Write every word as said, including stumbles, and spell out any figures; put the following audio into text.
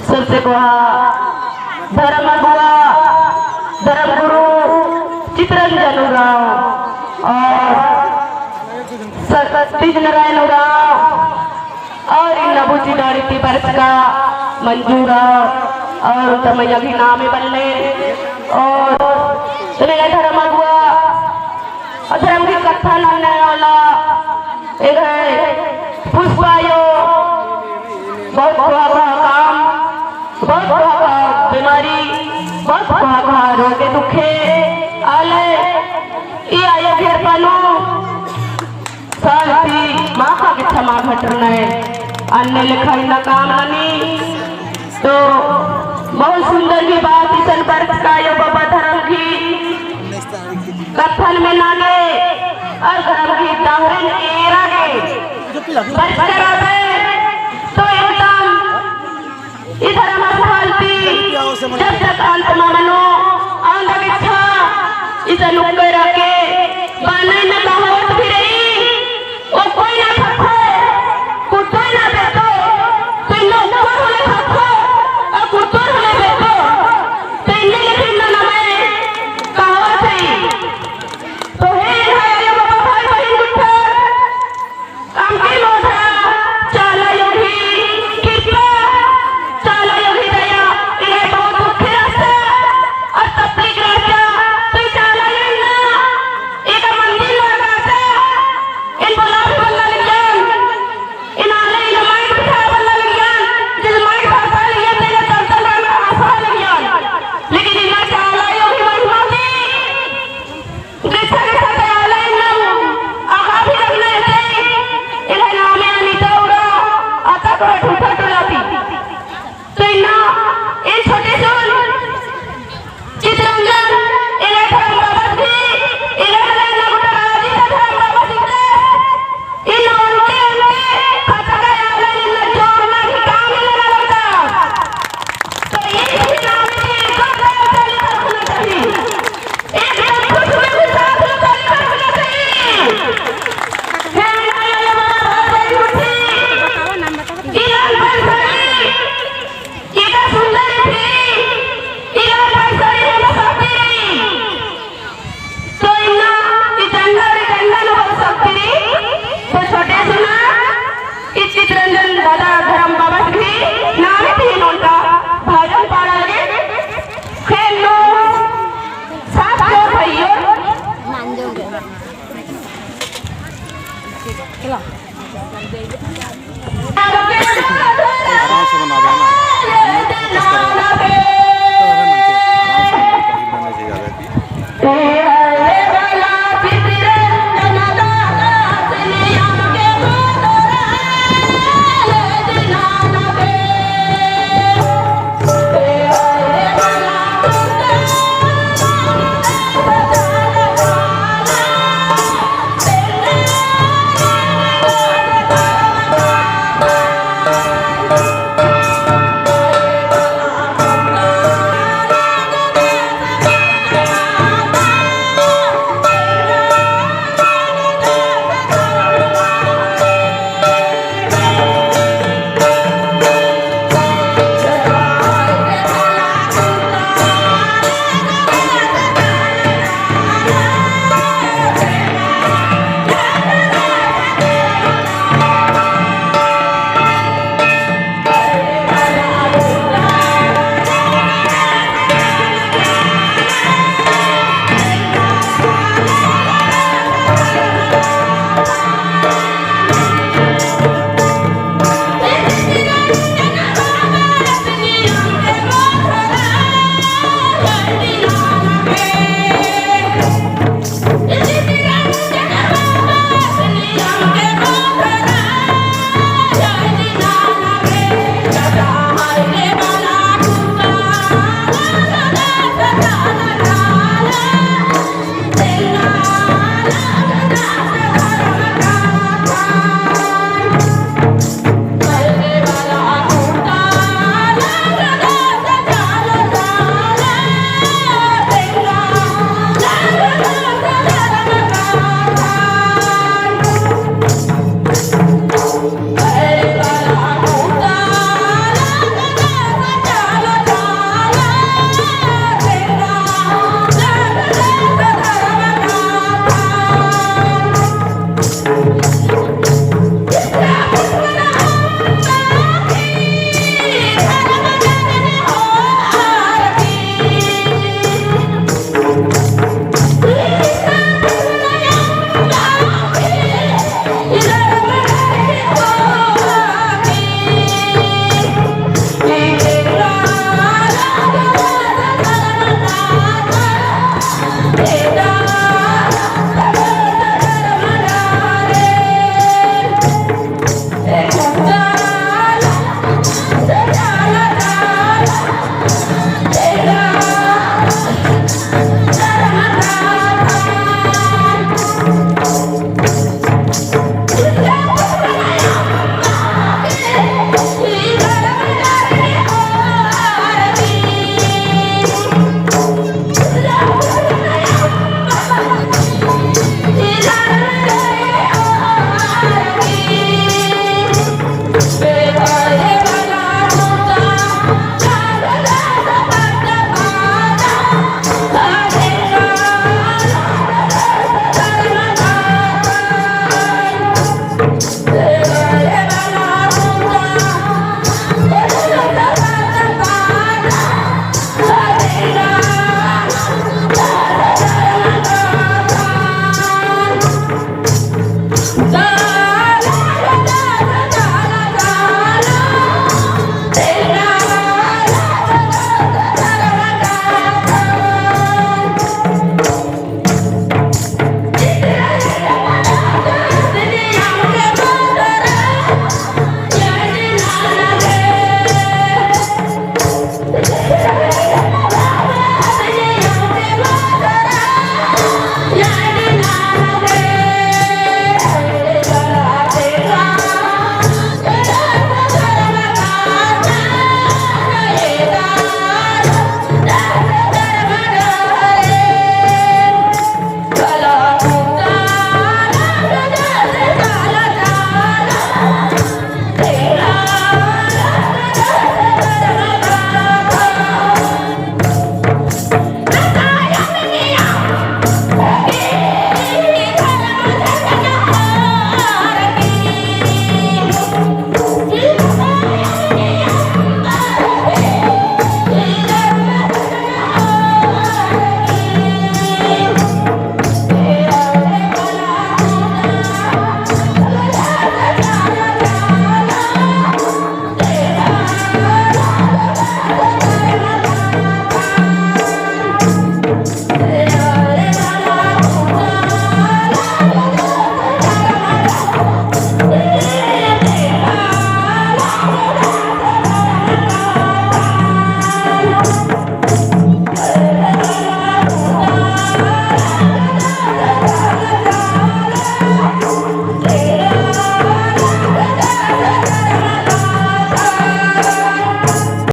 सबसे कोहा धर्म अगुवा, धर्म गुरु चितरंजन उराँव और सतीश नारायण उराँव और इन्ना बुची डाड़ी ती बरचका मंजू उराँव और तमैया भी नामे बल्ले और इन्ना धर्म अगुवा अधरम की कत्था नन्ने वाला एक है पुष्पा आयो, बहुत कोहा कोहा काम, बहुत कोहा कोहा बीमारी, बहुत कोहा कोहा रोगे दुखे आले, ई आयो घेर पनु शांति माखा के क्षमा घटरनय, अन्ने लेखा इन्ना काम ननी, तो बहुत सुंदर की बात इसन बरचका आयो बाबा धर्म की कत्थन में नागे और धर्म की दाहरिन एरा गे बरचका रअदय, तो एकदम ई धर्म अस्थल ती जब तक अंत मा मनो, औंदा गे इच्छा इसन उक्कर के बानय न कहोत भी रई।